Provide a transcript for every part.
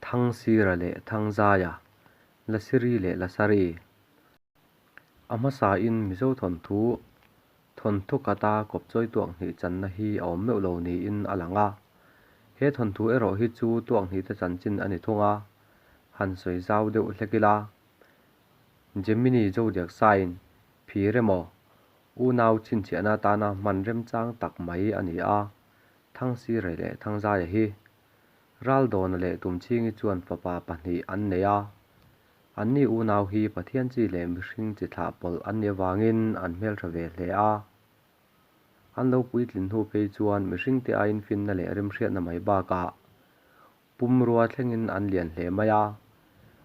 Thangsira leh Thangzaia, Lasiri leh Lasari. A hmasain Mizo thawnthu, thawnthu khata kawpchawi tuak hnih channa hi a awm meuh lo niin a lang a. He thawnthu erawh hi chu tuak hnihte chanchin a ni thung a, han sawi zau deuh hlek ila. Gemini zodiac sign, phir emaw, unau chhinchhiahna atana hman remchang tak mai a ni a, Thangsira leh Thangzaia hi. Raldawna leh Tumchhingi chuan fapa pahnih an nei a. Anni unau hi Pathian chi leh mihring chi thlah pawlh an nih avangin an hmeltha ve hle a. An lo puitlin hnu phei chuan mihringte aiin finna leh remhriatna mai bakah pumrua thlengin an lian hle mai a.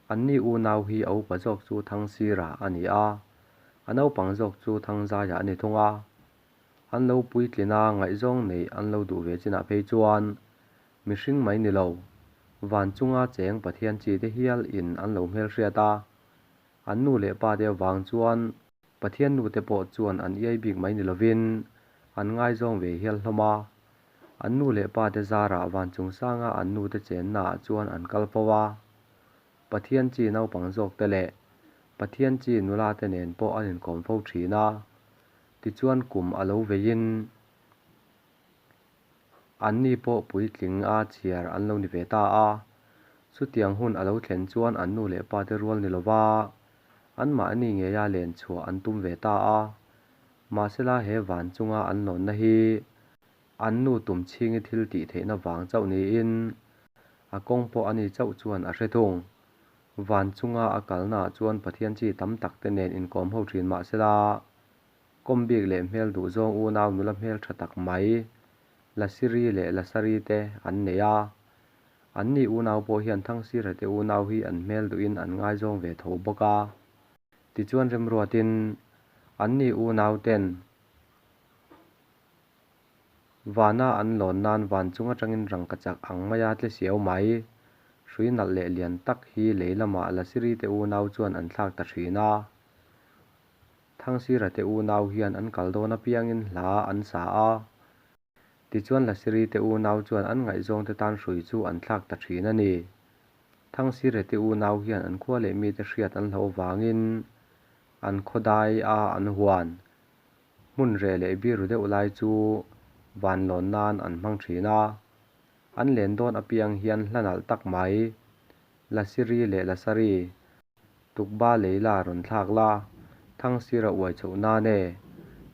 Anni unau hi a upa zawk chu Thangsira a ni a, a naupang zawk chu Thangzaia a ni thung a. An lo puitlin a, ngaihzawng neih an lo duh ve chinah phei chuan mihring mai ni lo, van chunga cheng Pathian chi te hial in an lo hmelhriat a. An nu leh pa te avang chuan Pathian nu te pawh chuan an iai bik mai ni lovin an ngaizawng ve hial hlawm a. An nu leh pa te zarah van chungsanga an nu te chenna ah chuan an kal fo a. Pathian chi naupang zawk te leh Pathian chi nula te nen pawh an inkawm fo thin a. Tichuan kum a lo veiin anni pawh puitling a chhiar an lo ni ve ta a. Chutiang hun a lo thlen chuan an nu leh pa te rual ni lova anmahni ngeia len chhuah an tum ve ta a. Mahsela he van chunga an lawnna hi an nu tum chhingi thil tih theihna vang chauh niin a kawng pawh ani chauh chuan a hre thung. Van chunga a kalnaah chuan Pathian chi tam tak te nen inkawm ho thin mahsela kawm bik leh hmel duh zawng unau nula hmel tha tak mai Lasiri leh Lasari te an nei a. Anni unau pawh hian Thangsira te unau hi an hmel duhin an ngaizawng ve tho bawk a. Tichuan remruatin anni unau ten Vana an lawn nan van chung atangin rangkachak ang maia tle siau mai. Hrui nalh leh lian tak hi lei lamah Lasiri te unau chuan an thlak ta thin a. Thangsira te unau hian an kal dawn apiangin hla an sa a. Tichuan Lasiri te unau chuan an ngaihzawng te tan hrui chu an thlak ta thin a ni. Thangsira te unau hian an khua leh mite hriat an hlauh avangin an khawdai a an huan. Hmun reh leh biru deuh lai chu van lawn nan an hmang thin a, an len dawn apiang hian hla nalh tak mai, Lasiri leh Lasari, Tukba Leila rawn thlak la, Thangsira uai chhoh nan e,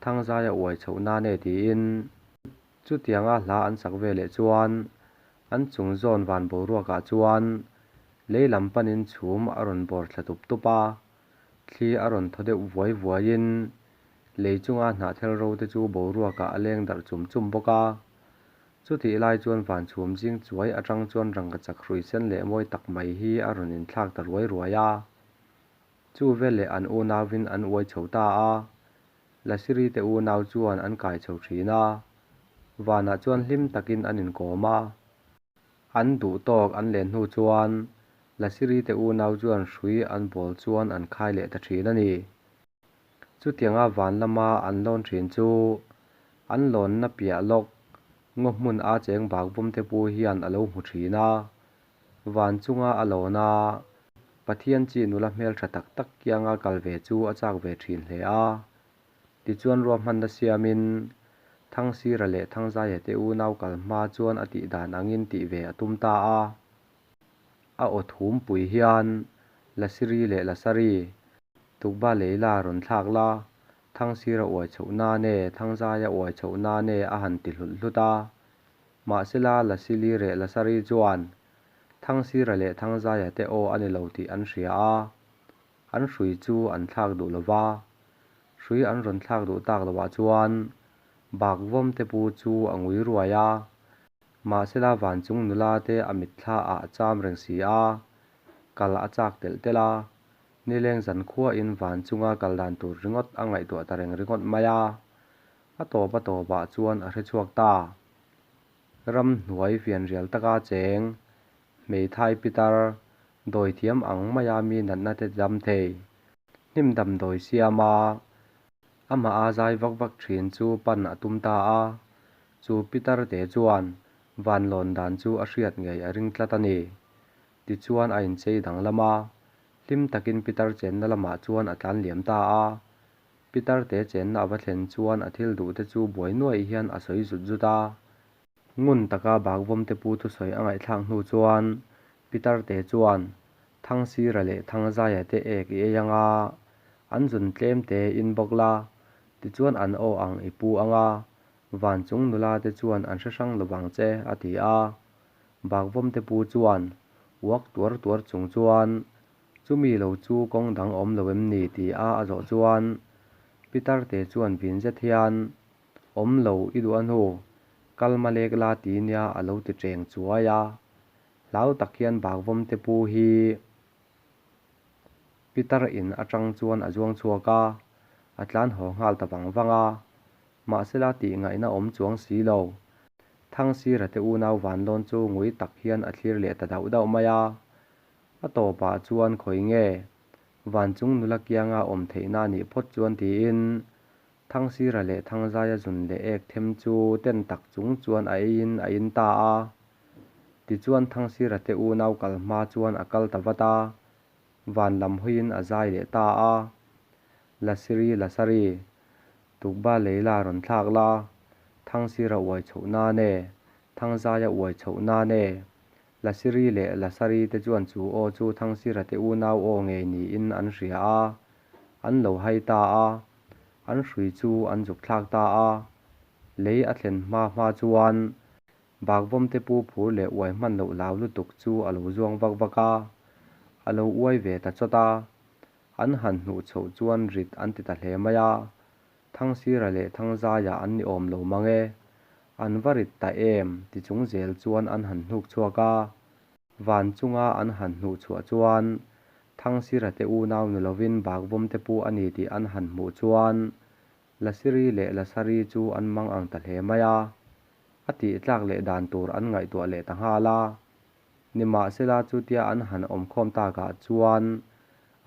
Thangzaia uai chhoh nan e tiin chutianga hla an sak ve leh chuan an chung zawn van boruakah chuan lei lam panin chhum a rawn bawr thla tup tup a, Thli a rawn thaw deuh vuai vuaiin lei chunga hnahthel ro te chu boruakah a leng darh chum chum bawk a. Chutih lai chuan van chhum zing chuai atang chuan rangkachak hrui sen leh mawi tak mai hi a rawn inthlak ta ruai ruai a. Chu veleh an unauin an uai chho ta a. Lasiri te unau chuan an kai chho thin a. Vanah chuan hlim takin an inkawm a. An duh tawk an len hnu chuan Lasiri te unau chuan hrui an bawl chuan an khai leh ta thin a ni. Chutianga van lama an lawn thin chu an lawnna piah lawk ngaw hmun a cheng bak vawm te pu hian a lo hmu thin a. Van chunga a lawn a, Pathian chi nula hmeltha tak tak kianga kal ve chu a chak ve thin hle a. Tichuan ruahmanna siamin Thangsira leh Thangzaia te unau kal hma chuan a tih dan angin tih ve a tum ta a. A aw thum pui hian Lasiri leh Lasari, Tukba Leila rawn thlak la, Thangsira uai chhoh nan e, Thangzaia uai chhoh nan e a han ti hlut hlut a. Mahsela Lasili leh Lasari chuan Thangsira leh Thangzaia te aw a ni lo tih an hria a. An hrui chu an thlak duh lo va, hrui an rawn thlak duh tak loah chuan bak vawm te pu chu a ngui ruai a, mahsela vanchung nula te a mitthla ah a cham reng si a, kal a chak telh telh a, nileng zan khuain van chunga kal dan tur ringawt a ngaihtuah ta reng ringawt mai a, a tawp a tawpah chuan a hre chhuak ta. Ramhnuai fianrial taka cheng Hmeithai pitar, dawi thiam ang maia mi natna te dam thei. Hnim damdawi siam a, amah a zai vak vak thin chu pan a tum ta a. Chu pitar te chuan van lawn dan chu a hriat ngei a ring tlat a ni. Tichuan a inchei danglam a, hlim takin pitar chenna lamah chuan a tlan liam ta a. Pitarte chenna a va thlen chuan a thil duhte chu buai nuaih hian a sawi zut zut a. Ngun taka Bakvawmte pu thusawi a ngaihthlak hnu chuan Pitarte chuan, Thangsira leh Thangzaia te ek i ei anga, an zun tlem te in bawk la, tichuan an aw ang i pu anga, van chung nula te chuan an hre hrang lovang che, a ti a. Bakvawmte pu chuan uak tuar tuar chung chuan, Chumi lo chu kawng dang awm lo em ni? ti a a zawh chuan Pitarte chuan vin zet hian, Awm lo, i duh a hnu, kal malek la ti nia a lo ti cheng chuai a. Hlau tak hian Bakvawmte pu hi Pitar in atang chuan a zuang chhuak a, a tlan haw nghal ta vang vang a. Mahsela tih ngaihna awm chuang si lo. Thangsira te unau vanlawn chu ngui tak hian a thlir leh ta dauh dauh mai a. A tawpah chuan khawi nge Vanchung nula kianga awm theihna a nih phawt chuan tiin Thangsira leh Thangzaia zun leh ek them chu ten tak chung chuan a eiin a in ta a. Tichuan Thangsira te unau kal hma chuan a kal ta vat a, van lam hawiin a zai leh ta a. Lasiri Lasari, tukba Leila rawn thlak la, Thangsira uai chhoh nan e, Thangzaia uai chhoh nan e, Lasiri leh Lasari te chuan chu aw chu Thangsira te unau aw ngei niin an hria a, an lo hai ta a, an hrui chu an zuk thlak ta a. Lei a thlen hma hma chuan Bakvawmte pu phur leh uai hman loh lau lutuk chu a lo zuang vak vak a, a lo uai ve ta chawt a. An han hnuh chhoh chuan rit an ti ta hle mai a, Thangsira leh Thangzaia an ni awm lo mang e. An va rit ta em ti chung zel chuan an han hnuk chhuak a. Van chunga an han hnuh chhuah chuan Thangsira te unau ni lovin Bakvawmte pu a ni tih an han hmuh chuan Lasiri leh Lasari chu an mang ang ta hle mai a. A tih tlak leh dan tur an ngaihtuah leh ta nghal a. Nimahsela chutia an han awmkhawm takah chuan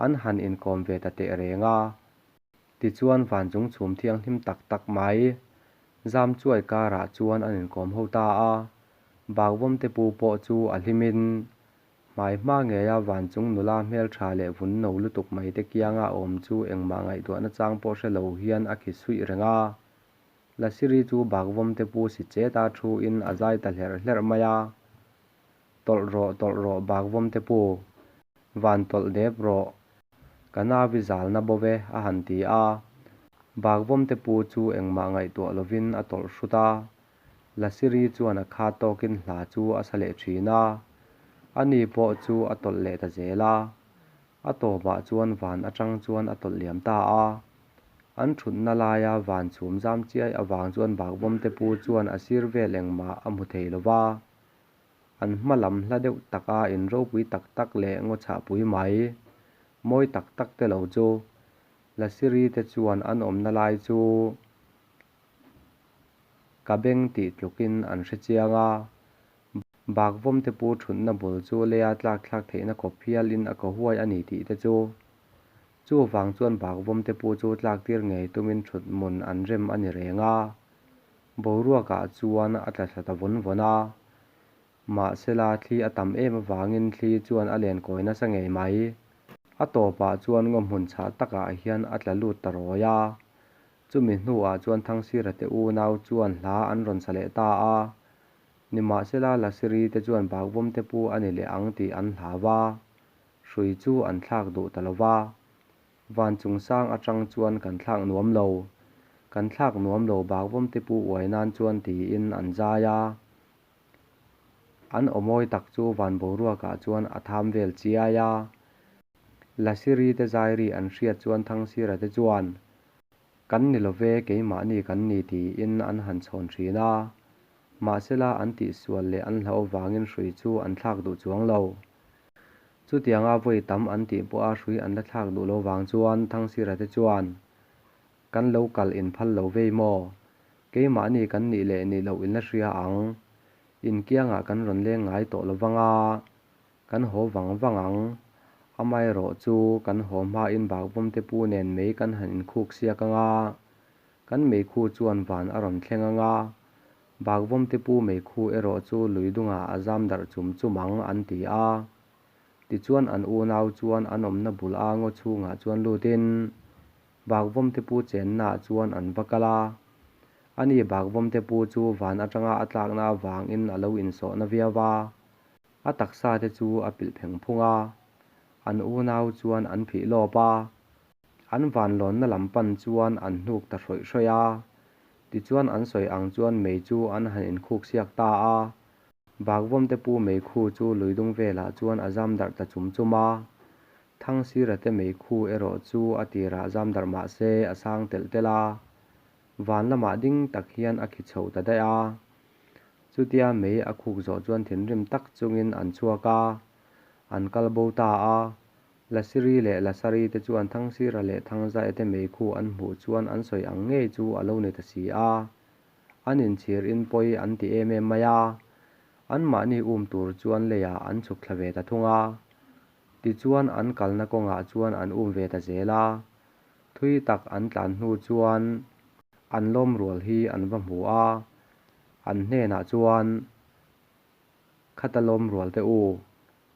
an han inkawm ve ta teh reng a. Tichuan van chung chhum thianghlim tak tak mai zam chuai karah chuan an inkawm ho ta a. Bakvawmte pu pawh chu a hlimin hmai hma ngeia van chung nula hmeltha leh vun no lutuk mai te kianga a awm chu engmah ngaihtuahna chang pawh hre lo hian a khi suih reng a. Lasiri chu Bakvawmte pu si cheta thu in a zai ta hlerh hlerh mai a. Tawlh rawh, tawlh rawh Bakvawmte pu, van tawlh dep rawh, ka nauvi zalna bo ve, a han ti a. Bakvawmte pu chu engmah ngaihtuah lovin a tawlh hrut a. Lasiri chuan a kha tawkin hla chu a sa leh thin a. Ani pawh chu a tawlh leh ta zel a. A tawpah chuan van atang chuan a tawlh liam ta a. An thutna laia van chhum zam chiai avang chuan Bakvawmte pu chuan a sir vel engmah a hmu thei lo va. An hma lam hla deuh taka in ropui tak tak leh ngaw chhahpui mai, mawi tak tak te lo chu Lasiri te chuan an awmna lai chu ka beng tih tlukin an hre chiang a. Bakvawmte pu thutna bul chu leia tlak thlak theihna khawp hialin a kaw huai a ni tih te chu. Chuvang chuan Bakvawmte pu chu tlak tir ngei tumin thut hmun an rem a ni reng a. Boruakah chuan a tla thla ta vawn vawn a. Mahsela thli a tam em avangin thli chuan a len kawi nasa ngei mai. A tawpah chuan ngaw hmun chhah takah hian a tla lut ta rawi a. Chumi hnuah chuan Thangsira te unau chuan hla an rawn sa leh ta a. Nimahsela Lasiri te chuan Bakvawmte pu a ni leh ang tih an hlau a. Hrui chu an thlak duh ta lo va. Van chung sang atang chuan kan thlak nuam lo. Kan thlak nuam lo Bakvawmte pu uai nan chuan tiin an zai a. An aw mawi tak chu van boruakah chuan a tham vel chiai a. Lasiri te zairi an hriat chuan Thangsira te chuan, Kan ni love, keimahni kan ni tiin an han chhawn thin a. Mahsela an tihsual leh an hlauh avangin hrui chu an thlak duh chuang lo. Chutianga vawi tam an tih pawha hrui an la thlak duh lo vang chuan Thangsira te chuan, Kan lo kal inphal lo vei maw? Keimahni kan nih leh nih loh in la hria ang. Inkiangah kan rawn leng ngai tawh lo vang a. Kan haw vang vang ang. Amaherawh chu kan haw hmain Bakvawmte pu nen mei kan han inkhuk siak ang a. Kan meikhu chuan van a rawn thleng ang a. Bakvawmte pu meikhu erawh chu lui dungah a zam darh chum chum ang an ti a. Tichuan an unau chuan an awmna bul a ngaw chhungah chuan lutin Bakvawmte pu chennaah chuan an va kal a. Ani Bakvawmte pu chu van atanga a tlakna avangin a lo insawhna viau va, a taksa te chu a pilh pheng phung a. An unau chuan an phih lawp a, an vanlawnna lam pan chuan an hnuk ta hrawih hrawih a. Tichuan an sawi ang chuan mei chu an han inkhuk siak ta a. Bakvawmte pu meikhu chu luidung velah chuan a zam darh ta chum chum a. Thangsira te meikhu erawh chu a tirah zam darh mah se a sang telh telh a, van lamah ding tak hian a khi chho ta daih a. Chutia mei a khuk zawh chuan thinrim tak chungin an chhuak a, an kal bo ta a. Lasiri leh Lasari te chuan Thangsira leh Thangzaia te meikhu an hmuh chuan an sawi ang ngei chu a lo ni ta si a. An inchhir in pawi an ti em em mai a, anmahni um tur chuan leiah an chhuk thla ve ta thung a. Tichuan an kalna kawngah chuan an um ve ta zel a, thui tak an tlan hnu chuan an lawm rual hi an va hmu a, an hnenah chuan, Khata lawm rual teh u,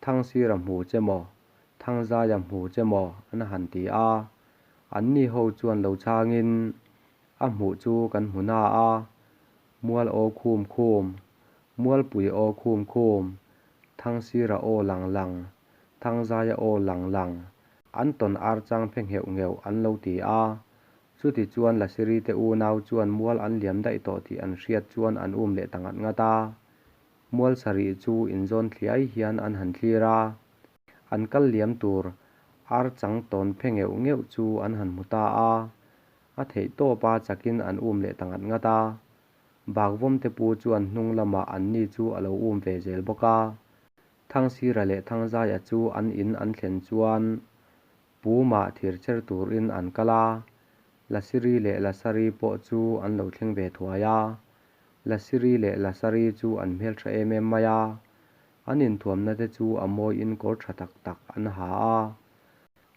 Thangsira hmu che maw, Thangzaia hmu che maw an han ti a, anni ho chuan lo chhangin, A hmuh chu kan hmu na a, mual aw khum khum, mualpui aw khum khum, Thangsira aw lang lang, Thangzaia aw lang lang, an tawn ar chang phe ngheuh ngheuh an lo ti a. Chuti chuan Lasiri te unau chuan mual an liam daih tawh tih an hriat chuan an um leh ta ngat ngat a. Mual sarih chu inzawn thliai hian an han thlir a, an kal liam tur ar chang tawn phe ngheuh ngheuh chu an han hmu ta a. A theih tawp a chakin an um leh ta ngat ngat a. Bakvawmte pu chuan hnung lamah anni chu a lo um ve zel bawk a. Thangsira leh Thangzaia chu an in an thlen chuan Pumah thir cher turin an kal a, Lasiri leh Lasari pawh chu an lo thleng ve thuai a. Lasiri leh Lasari chu an hmeltha em em mai a, an inthuamna te chu a mawiin kawr tha tak tak an ha a.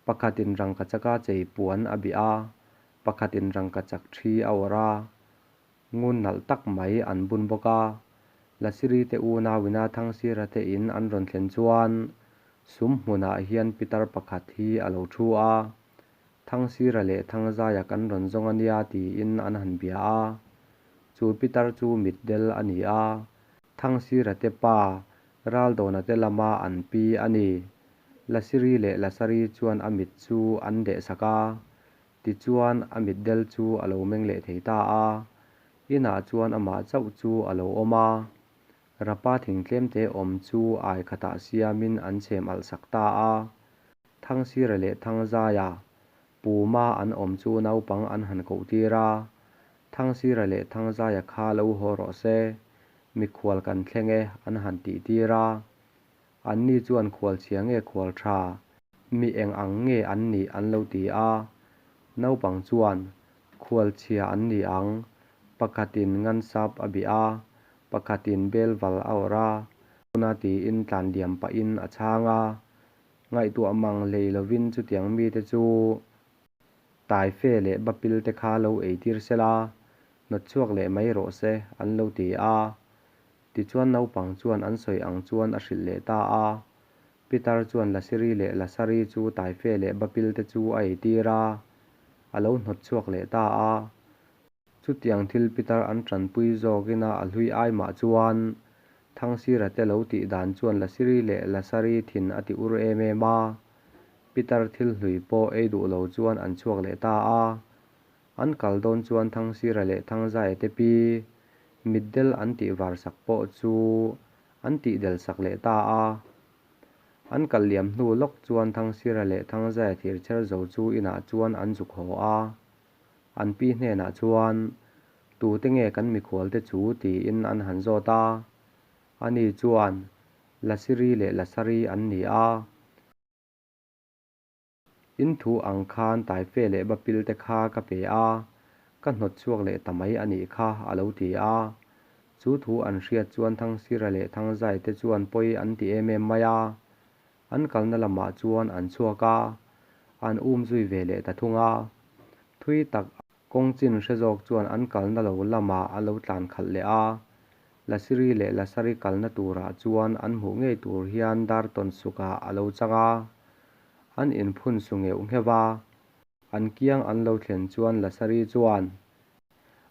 Pakhatin rangkachaka chei puan a bih a, pakhatin rangkachak thi a awrh a, ngun nalh tak mai an bun bawk a. Lasiri te unauina Thangsira te in an rawn thlen chuan sum hmunah hian pitar pakhat hi a lo thu a, Thangsira leh Thangzaia kan rawn zawng a nia tiin an han bia a. Chu pitar chu mitdel a ni a, Thangsira te pa Raldawna te lama an pi a ni. Lasiri leh Lasari chuan a mit chu an dehsak a, tichuan a mitdel chu a lo meng leh thei ta a. Inah chuan amah chauh chu a lo awm a, Rapa thing tlemte awm chu ai khatah siamin an chhem alh sak ta a. Thangsira leh Thangzaia, Puma an awm chu naupang an han koh tir a, Thangsira leh Thangzaia kha lo haw rawh se, mikhual kan thleng e an han tih tir a. Anni chuan khual chhia nge khual tha, mi eng ang nge an nih an lo ti a. Naupang chuan, Khual chhia an ni ang, pakhatin ngansap a bih a, pakhatin belval a awrh a, tuna tiin tlan liam pahin a chhang a. Ngaihtuah mang hlei lovin chutiang mite chu Taife leh Bapil te kha lo eitir sela, hnawtchhuak leh mai rawh se an lo ti a. Tichuan naupang chuan an sawi ang chuan a hrilh leh ta a. Pitar chuan Lasiri leh Lasari chu Taife leh Bapil te chu a eitir a, a lo hnawt chhuak leh ta a. Chutiang thil Pitar an tanpui zawkin a a hlui ai mah chuan Thangsira te lo tih dan chuan Lasiri leh Lasari thin a ti ur em em a. Pitar thil hlui pawh ei duh lo chuan an chhuak leh ta a. An kal dawn chuan Thangsira leh Thangzaia te pi mitdel an tih var sak pawh chu an tih del sak leh ta a. An kal liam hnu lawk chuan Thangsira leh Thangzaia thirchher zo chu inah chuan an zuk haw a. An pi hnenah chuan, Tute nge kan mikhual te chu? tiin an han zawt a. Ani chuan, Lasiri leh Lasari an ni a. In thu ang khan Taife leh Bapil te kha ka pe a, ka hnawt chhuak leh ta mai a nih kha, a lo ti a. Chu thu an hriat chuan Thangsira leh Thangzai te chuan pawi an ti em em mai a. An kalna lamah chuan an chhuak a, an um zui ve leh ta thung a. Thui tak kawng chin hre zawk chuan an kalna lo lamah a lo tlan khalh leh a. Lasiri leh Lasari kalna turah chuan an hmuh ngei tur hian dar tawn sukah a lo chang a, an inphun su ngheuh ngheuh va. An kiang an lo thlen chuan Lasari chuan,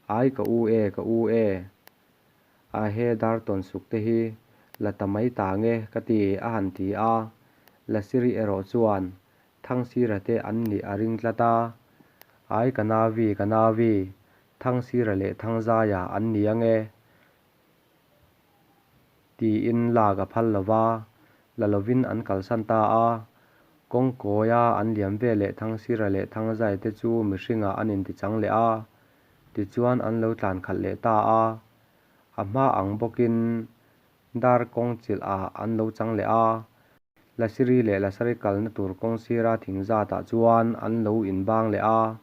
Ai ka u e, ka u e, a he dar tawn suk te hi la ta mai ta nge ka ti, a han ti a. Lasiri erawh chuan Thangsira te an nih a ring tlat a, Ai ka nauvi, ka nauvi, Thangsira leh Thangzaia an ni ange, tiin lak a phal lo va, la lovin an kalsan ta a. Kawngkawia an liam veleh Thangsira leh Thangzaia te chu mihringah an intichang leh a, tichuan an lo tlan khalh leh ta a. A hma ang bawkin dar kawng chilh ah an lo chang leh a. Lasiri leh Lasari kalna tur kawng sira thing zatah chuan an lo inbang leh a,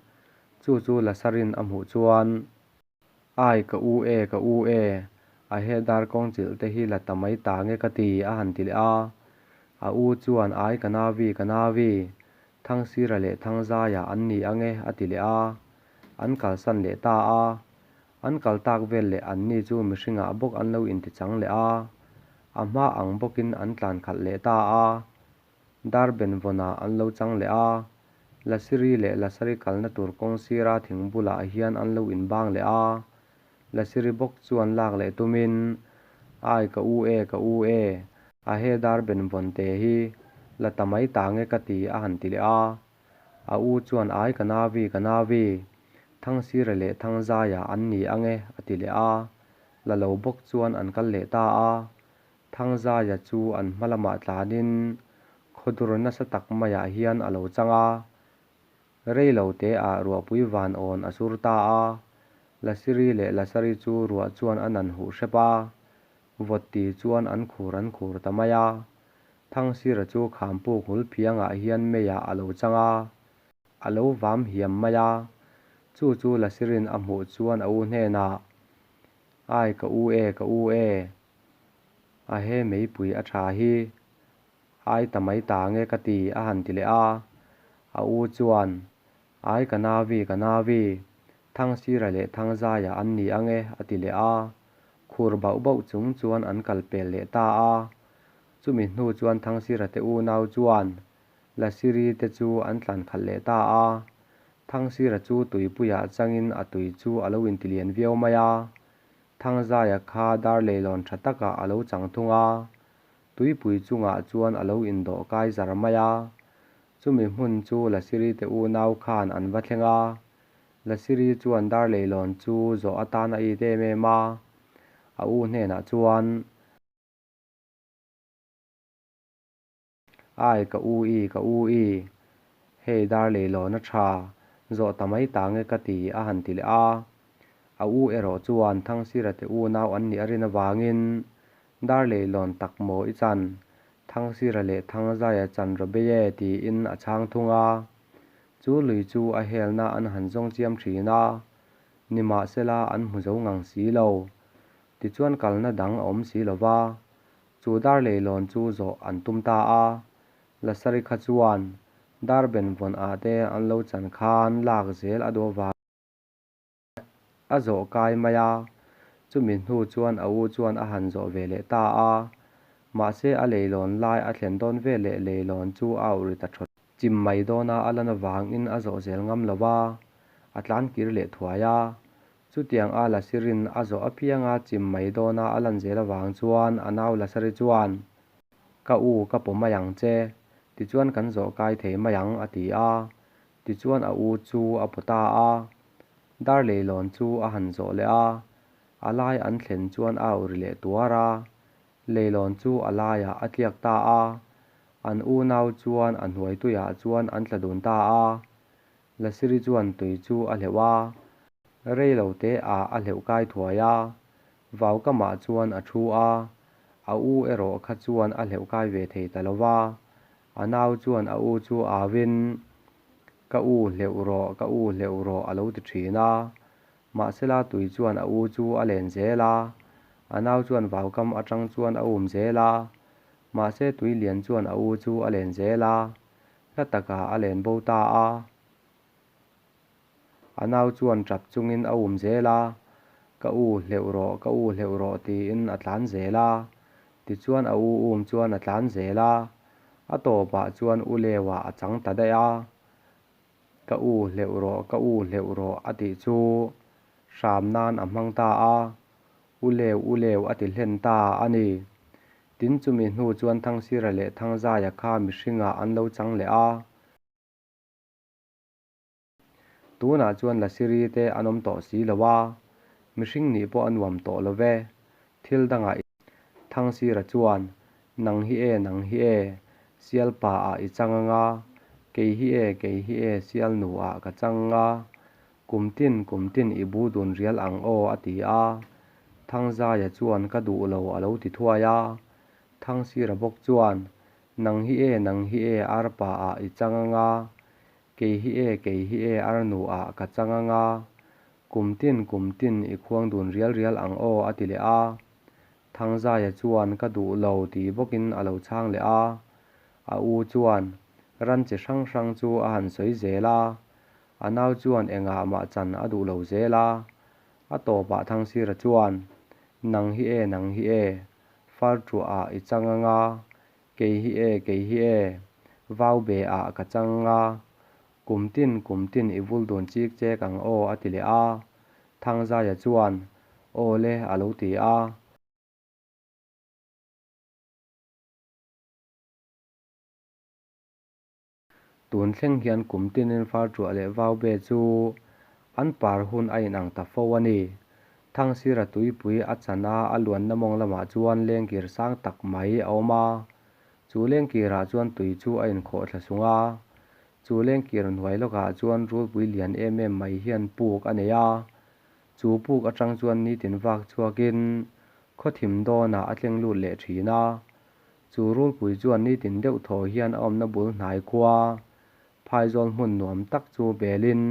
chu chu Lasarin a hmuh chuan, Ai ka u e, ka u e, a he dar kawng chilh te hi la ta mai ta nge ka ti, a han ti leh a. A u chuan, Ai ka nauvi, ka nauvi, Thangsira leh Thangzaia an ni ange, a ti leh a. An kalsan leh ta a. An kal tak vel leh anni chu mihringah bawk an lo intichang leh a. A hma ang bawkin an tlan khalh leh ta a, dar benvawnah an lo chang leh a, Lasiri leh Lasari kalna tur kawng sira thing bulah hian an lo inbang leh a, Lasiri bawk chuan lak leh tumin, Ai ka u e, ka u e, a he dar benvawn te hi la ta mai ta nge ka ti a han ti leh a, a u chuan Ai ka nauvi, ka nauvi, Thangsira leh Thangzaia an ni ange a ti leh a, La lo bawk chuan an kal leh ta a, Thangzaia chu an hma lamah tlanin khawdur nasa tak maiah hian a lo chang a. Rei lo teah ruahpui van awn a sur ta a, Lasiri leh Lasari chu ruah chuan a nan huh hrep a, vawt ti chuan an khur an khur ta mai a. Thangsira chu khampuk hul phiangah hian meiah a lo chang a, A lo vam hiam mai a, chu chu Lasirin a hmuh chuan a u hnenah, Ai ka u e, ka u e, a he meipui a tha hi, ai ta mai ta nge ka ti a han ti leh a. A u chuan, Ai ka nauvi, ka nauvi, Thangsira leh Thangzaia an ni ange a ti leh a. Khur bauh bauh chung chuan an kal pel leh ta a. Chumi hnu chuan Thangsira te unau chuan Lasiri te chu an tlan khalh leh ta a, Thangsira chu tuipuiah changin a tui chu a lo intilian viau mai a, Thangzaia kha dar leilawn tha takah a lo chang thung a, tuipui chungah chuan a lo indawh kai zar mai a. Chumi hmun chu Lasiri te unau khan an va thleng a, Lasiri chuan dar leilawn chu zawh atan a it em em a, a u hnenah chuan, Ai ka u i, ka u i, hei dar leilawn a tha, zawh ta mai ta nge ka ti a han ti leh a. A u erawh chuan Thangsira te unau an nih a rin avangin dar leilawn tak maw i chan, Thangsira leh Thangzaia chan raw bei e tiin a chhang thung a. Chu lui chu a helna an han zawng chiam thin a, nimahsela an hmu zo ngang si lo. Tichuan kalna dang a awm si lo va, Chu dar leilawn chu zawh an tum ta a, Lasari kha chuan dar benvawn ah te an lo chan khan lak zel a duh avangin a zawh kai mai a, chumi hnu chuan a u chuan a han zawh ve leh ta a, mahse a leilawn lai a thlen dawn veleh leilawn chu a auh ri ta thawt. Chim mai dawna a lan avangin a zawh zel ngam lo a, a tlan kir leh thuai a, Chutiang a Lasirin a zawh apianga chim mai dawna a lan zel avang chuan a nau Lasari chuan, Ka u, ka paw mai ang che, tichuan kan zawh kai thei mai ang, a ti a. Tichuan a u chu a paw ta a. Dar leilawn chu a han zawh leh a, a lai an thlen chuan a auh ri leh tuar a. Leilawn chu a laiah a tliak ta a, an unau chuan a hnuai tuiah chuan an tla dun ta a. Lasiri chuan tui chu a hleuh a, rei lo te ah a hleuh kai thuai a, vau kamah chuan a thu a, a u erawh kha chuan a hleuh kai ve thei ta lo va, a nau chuan a u chu auin, Ka u hleuh rawh, ka u hleuh rawh a lo ti thin a, mahsela tui chuan a u chu a len zel a, a nau chuan vau kam atang chuan a um zel a, mahse tui lian chuan a u chu a len zel a, Hla takah a len bo ta a, a nau chuan tap chungin a um zel a. Ka u hleuh rawh, ka u hleuh rawh tiin a tlan zel a. Tichuan a u um chuan a tlan zel a, a tawpah chuan u leuah a chang ta daih a. Ka u hleuh rawh, ka u hleuh rawh a tih chu hram nan a hmang ta a, u leu u leu a ti hlen ta a ni. Tin chumi hnu chuan Thangsira leh Thangzaia kha mihringah an lo chang leh a. Tunah chuan Lasiri te an awm tawh si lo a, mihring nih pawh a nuam tawh lo ve. Thil dangah i Thangsira chuan, Nang hi e, nang hi e, sial pa ah i chang anga, kei hi e, kei hi e, sial nu ah ka chang anga, kum tin, kum tin i bu dun rial ang aw a ti a. Thangzaia chuan ka duh lo a lo ti thuai a. Thangsira bawk chuan, Nang hi e, nang hi e, arpa ah i chang anga, Kei hi e, kei hi e, arnu ah ka chang anga, kum tin, kum tin i khuang dun rial rial ang aw a ti leh a. Thangzaia chuan ka duh lo ti bawkin a lo chhang leh a. A u chuan ran chi hrang hrang chu a han sawi zel a, a nau chuan engah mah chan a duh lo zel a. A tawpah Thangsira chuan, Nang hi e, nang hi e, far ṭuah ah i chang anga, Kei hi e, kei hi e, vau be ah ka chang a, kum tin kum tin i vul dun chik chek ang aw a ti leh a. Thangzaia chuan, Aw le a lo ti a. Tun thleng hian kum tinin farṭuah leh vaube chu an par hun a inang ta fo a ni. Thangsira tuipui a chan a, a luanna mawng lamah chuan lengkir sang tak mai a awm a. Chu lengkirah chuan tui chu a inkhawh thla sung a. Chu lengkir hnuai lawkah chuan rulpui lian em em mai hian puk a nei a. Chu puk atang chuan nitin vak chhuakin khawthim dawnah a tleng lut leh thin a. Chu rulpui chuan nitin deuh thaw hian a awmna bul hnai khua, phaizawl hmun nuam tak chu belin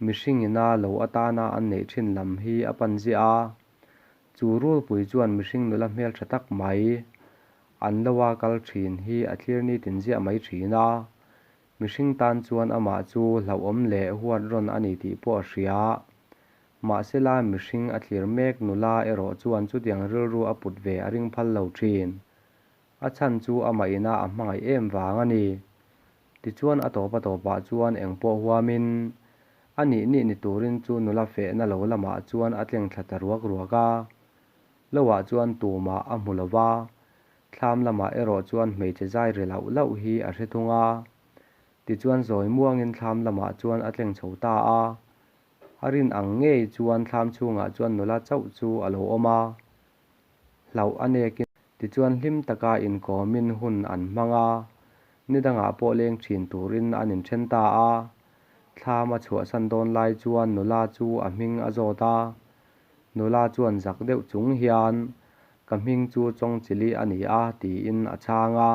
mihring ina lo atana an neih thin lam hi a pan ziah a. Chu rulpui chuan mihring nula hmeltha tak mai, an loa kal thin hi a thlir nitin ziah mai thin a. Mihring tan chuan amah chu hlauhawm leh huat rawn a ni tih pawh a hria. Mahsela mihring a thlir mek nula erawh chuan chutiang rilru a put ve a ring phal lo thin. A chhan chu amah ina a hmangaih em vang a ni. Tichuan a tawp a tawpah chuan eng pawh huamin a nih nih ni turin chu nula fehna lo lamah chuan a tleng thla ta ruak ruak a. Loah chuan tumah a hmu lo va, thlam lamah erawh chuan hmeichhe zai ri lauh lauh hi a hre thung a. Tichuan zawi muangin thlam lamah chuan a tleng chho ta a. A rin ang ngei chuan thlam chhungah chuan nula chauh chu a lo awm a, hlauh a nekin. Tichuan hlim taka inkawmin hun an hmang a, ni dangah pawh leng thin turin an inthen ta a. Thlam a chhuahsan dawn lai chuan nula chu a hming a zawt a, nula chuan zak deuh chung hian, Ka hming chu Chawngchili a ni a, tiin a chhang a.